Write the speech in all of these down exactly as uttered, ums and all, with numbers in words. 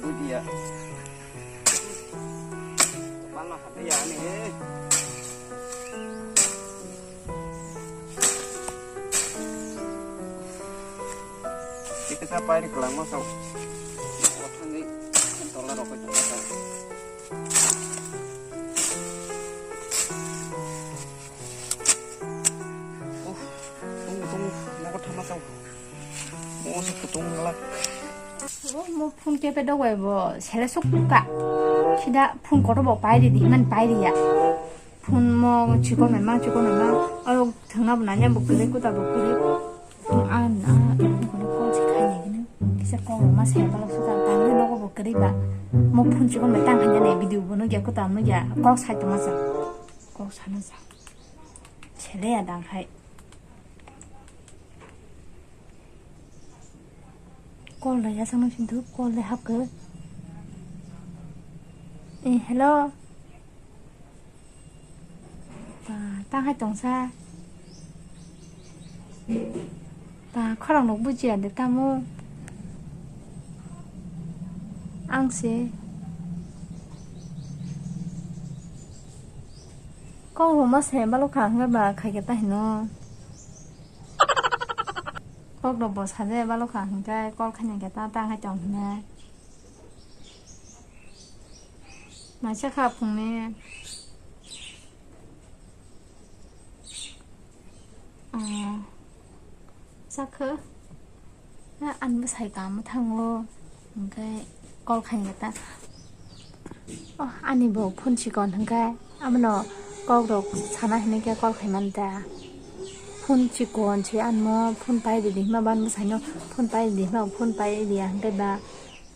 Dia. Kepala hati ya ni. Kita siapa ini kelang masuk? Ini tola rokok juga. Oh, tunggu, tunggu. Nokot thama sao. Mo se kutung ngala. Oh, mo phone kepe dogoi bo sele suk ka. Sida phone koto bo pai di, man pai di ya. Phone mo chikon memang, chikon memang. Aro thangna bo nanya bo kere, kuta bo kere. Ang, ah, ini kono call se khaina gini. Kisa call ma se balok suka, tangwi nogo bo kwrwi ba. Mo phone chikon bai tang khaina ne video bo nugya, kwtal nugya, kok sai tongma sa. Kok sana sa. Sele ya dang hai. Call da ya sama sintu, call le hap ke. Eh, hello. Ba, tang hai tongsa. Ba, khorang rok bujiya de tamo. Ang se. Kok rok ma se balo kha hwnba ba khai khe ta hino. Kok rok bo saje balo kha hwnkhe call khaina khe ta tang hai tong hwnwi. Maisa kha phungni, ah, sakho, ah, ani bwsai kamo thango, hwnkhe call khaina ta. Oh, ani bo phone chikon hwnkhe, abono kok rok sana hinwi khe call khaimani ta. Phone chikon se anmo phone pai ridi hima ban bwsaino phone pai ridi hima phone pai riya hwnkhe ba.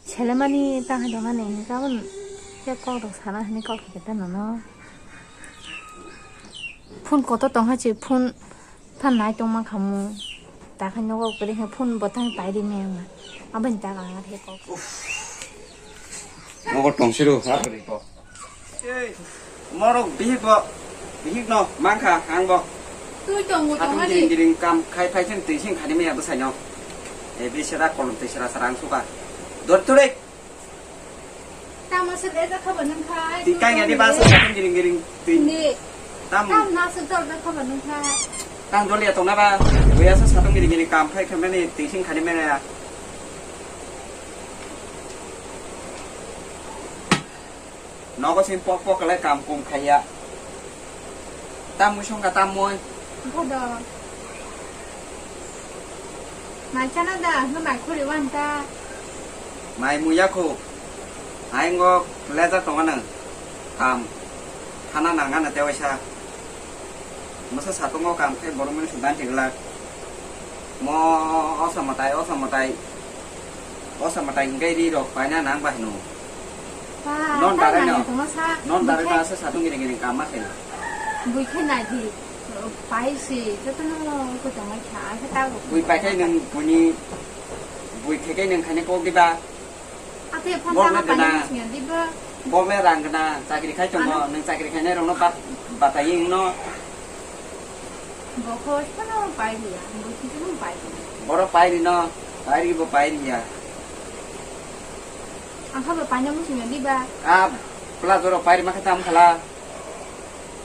Selemani tang hai tongmani hwnwi kabun khe kok rok sana hwnwi kok khe ta nono. Phone kotor tong hai se phone phan nai tongma khamu. Ta khai nogo kwrwi khe phone bo tang pai ri me wngma. Aboni ta kang khe kok. Nogo tong siro ha kwrwi kok. Morok bihik bo, bihik no mankha ang bo. Twi tongo. Satung tongani. Giring giring kam khai phai sing twi sing khani maya bwsai no. E bisera kolom twi sera sera ang suka. Dor tuli. Tamo se le jakha ba nang khai. Twi kang ya di ba sa satung giring giring twi. Ni. Tam. Tam na se dor jakha ba nang khai. Tang dol ya tong na ba. Boya sa satung giring giring kam khai khai mani twi sing khani maya. Nogo sing pok pok le kam kum khaiya. Tam mui song ka tam mui. Bodo. Mai chana da, no mai khuri wan ta. Mai muya khu. Ai ngo leja tonga nang. Kam. Thana nanga na tewaisa. Masa satungo kam khe borok mani sudan thik glak. Mo osa mwtai, osa mwtai. Osa mwtai hingkai ri rok paina nang bai hino. Ba, non ta darai nang no. Tongma sa. Non darai bikhe. Ba sa satung gini gini kam ma khe. Bui khe nai di. Pai si, joto no ko tongma kha, khe ta. Bui pai khe nang buni, bui khe khe nang khani kok di ba. Ate phone tama paina singya diba? Bokle rang gwnang, chakri khai tongo, nwng chakri khainai rokno bat-, batai wngno. Bokho phano pai liya, bokho phano pai liya. Boro pai rino, pai ri bo pai riya. Ang kha bo paina musingya diba? A pla joro pai ri ma khe tam khala.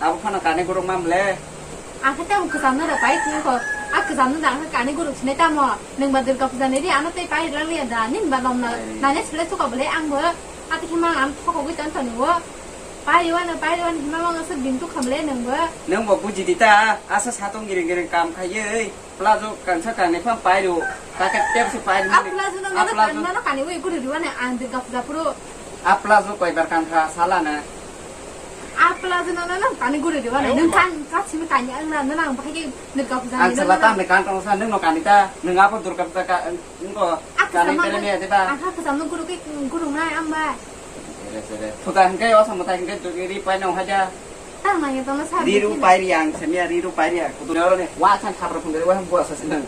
Abo phano kani guruk mam le. Ang khe tamo kwcham no da pai thung kho. A kwcham no da ang khe kani guruk sinai tamo. Nwng ba Durga puja ni di ano tei pai lang liya da. Nin ba lom na, nani sile suka bole ang bo. Ati hima ang thokogwi ton toni wo. Pai wano, pai wano hima mang asuk din tu kham le nwng bo. Nwng bo buji di ta. Asa satung giring giring kam khaiye. Plazo kansa kani phang pairo, kake tep se pairo. A plazo no, a no, plazo no kani wi guri diwa ne ang Durga puja puro. A plazo koi bar kankha sala na. A plazo no, no, no kani guri diwa ne. Nung kan ka simi kani ang na, no, nang bahai Durga puja. Ang sala tam ne kan tong sa nung no kani ta, nung apo Durga puja ka, nung ko kani tere me de ba. Ang kha kasam no guru ke guru nai ang ba. Tere tere. Thuta hingke o samata hingke ri pai nong haja. Tang nang ye tong sa. Riru pai ri ang semia riru pai ri ang. Kutu ne oro ne. Wa san khapra phung de wa buasa senang.